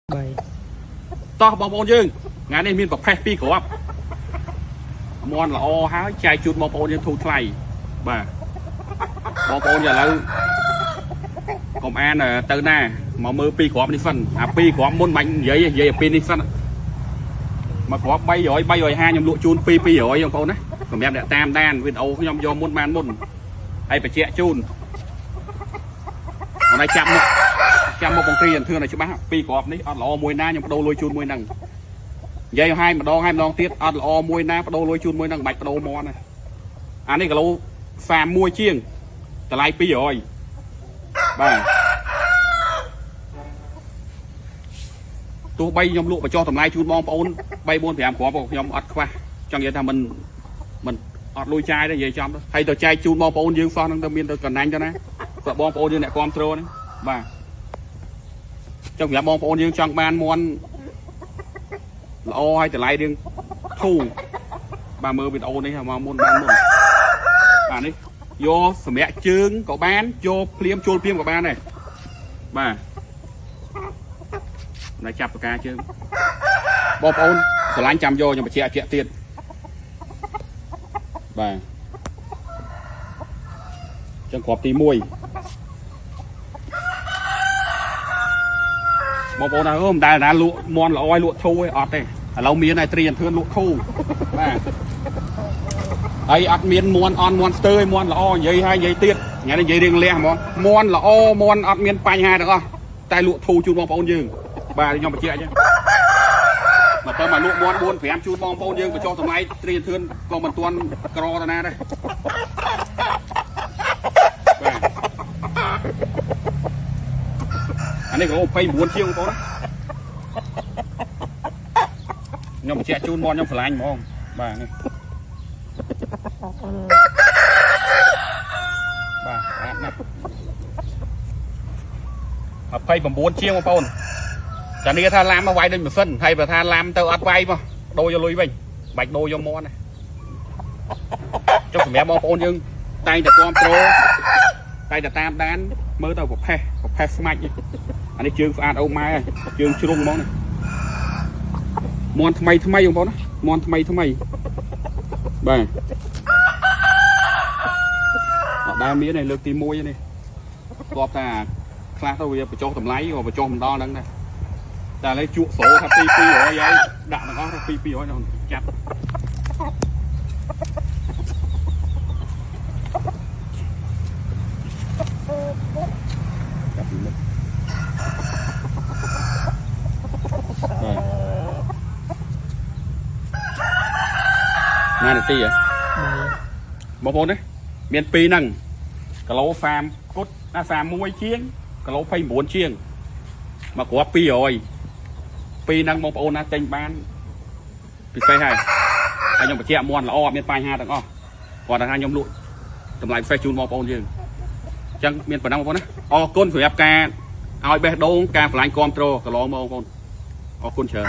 3 តោះបងប្អូនយើងថ្ងៃនេះមានប្រភេទពីរគ្រាប់មន់ល្អហើយចែកជូនបងប្អូនយើងធូរថ្លៃបាទបងប្អូនឥឡូវកុំអានទៅណាមកមើលពីរគ្រាប់នេះសិនអាពីរគ្រាប់មុនមិននិយាយនិយាយអាពីរនេះសិនមកគ្រាប់300 350ខ្ញុំលក់ជូន2 200បងប្អូនណាសម្រាប់អ្នកតាមដានវីដេអូខ្ញុំយកមុនបានមុនហើយបញ្ជាក់ជូនអូនឲ្យចាប់មុខចាំមកបង្គ្រីអន្ទឿនឲ្យច្បាស់ពីរគ្រាប់នេះអត់ល្អមួយណាខ្ញុំបដូរលុយជូនមួយហ្នឹងនិយាយឲ្យម្ដងឲ្យម្ដងទៀតអត់ល្អមួយណាបដូរលុយជូនមួយហ្នឹងមិនបាច់បដូរមាន់ទេអានេះគីឡូ31ជាងតម្លៃ200បាទទោះបីខ្ញុំលក់បញ្ចុះតម្លៃជូនបងប្អូន3 4 5គ្រាប់ក៏ខ្ញុំអត់ខ្វះចង់និយាយថាមិនអត់លុយចាយទេនិយាយចំទៅហើយទៅចែកជូនបងប្អូនយើងសោះហ្នឹងទៅមានទៅកណ្ដាញ់ទៅណាគាត់បងប្អូនយើងអ្នកគ្រប់គ្រងហ្នឹងបាទ ចង់ប្រាប់បងប្អូនយើងចង់បានមន់ល្អហើយតម្លៃរៀងធូរបាទមើលវីដេអូនេះមកមុនបានមុនបាទនេះយកសម្រាប់ជើងក៏បានយកភ្លាមជួលភ្លាមក៏បានដែរបាទណែចាប់បកាជើងបងប្អូនស្រឡាញ់ចាំយកខ្ញុំបញ្ជាក់ជាក់ទៀតបាទចឹងគ្រាប់ទី1បងប្អូនថាអឺមិនដែលណាលក់មន់ល្អឲ្យលក់ធូរឯងអត់ទេឥឡូវមានតែត្រីអន្ទឿនលក់ធូរបាទហើយអត់មានមន់អន់មន់ស្ទើរឯងមន់ល្អនិយាយហើយនិយាយទៀតថ្ងៃនេះនិយាយរៀងលះហ្មងមន់ល្អមន់អត់មានបញ្ហាទាំងអស់តែលក់ធូរជូនបងប្អូនយើងបាទខ្ញុំបញ្ជាក់អញ្ចឹងមកទៅមកលក់មន់4 5ជូនបងប្អូនយើងបញ្ចុះតម្លៃត្រីអន្ទឿនក៏មិនទាន់ក្រទៅណាដែរបាទអានេះក៏29ជាងបងប្អូនណា ខ្ញុំបញ្ជាក់ជូនមកខ្ញុំស្រឡាញ់ហ្មងបាទនេះបាទអាតណាស់29ជាងបងប្អូនចានេះថាឡាំមកវាយដូចម៉ាស៊ីនហើយបើថាឡាំទៅអត់វាយមកដូរយកលុយវិញបាច់ដូរយកមាន់ណាចុះសម្រាប់បងប្អូនយើងតែងតែគ្រប់ត្រូលតែងតែតាមដានមើលទៅប្រផេះប្រផេះស្មាច់នេះអានេះជើងស្អាតអូម៉ែហើយជើងជ្រុងហ្មងនេះ មន់ថ្មីថ្មីបងប្អូនណាមន់ថ្មីថ្មីបាទអត់ដែលមានទេលើកទី1នេះស្បតាខ្លះទៅវាបញ្ចុះតម្លៃក៏បញ្ចុះមិនដល់ហ្នឹងដែរតែឥឡូវជក់ស្រូថា2 200ហើយដាក់ទាំងអស់ទៅ2 200ដល់ចាប់ចាប់ពីមុខបាទណានាទីហ៎ 3 បងប្អូនណាមានពីរហ្នឹងគីឡូ30គុតណា31ជាងគីឡូ29ជាងមកគ្រាប់200ពីរហ្នឹងបងប្អូនណាទិញបានពិសេសហើយហើយខ្ញុំបញ្ជាក់មន់ល្អអត់មានបញ្ហាទាំងអស់គាត់ថាខ្ញុំលក់តម្លៃពិសេសជូនបងប្អូនយើងអញ្ចឹងមានប៉ុណ្ណឹងបងប្អូនណាអរគុណសម្រាប់ការឲ្យបេះដូងការឆ្លាញ់គ្រប់ត្រូលកន្លងមកបងប្អូនអរគុណច្រើន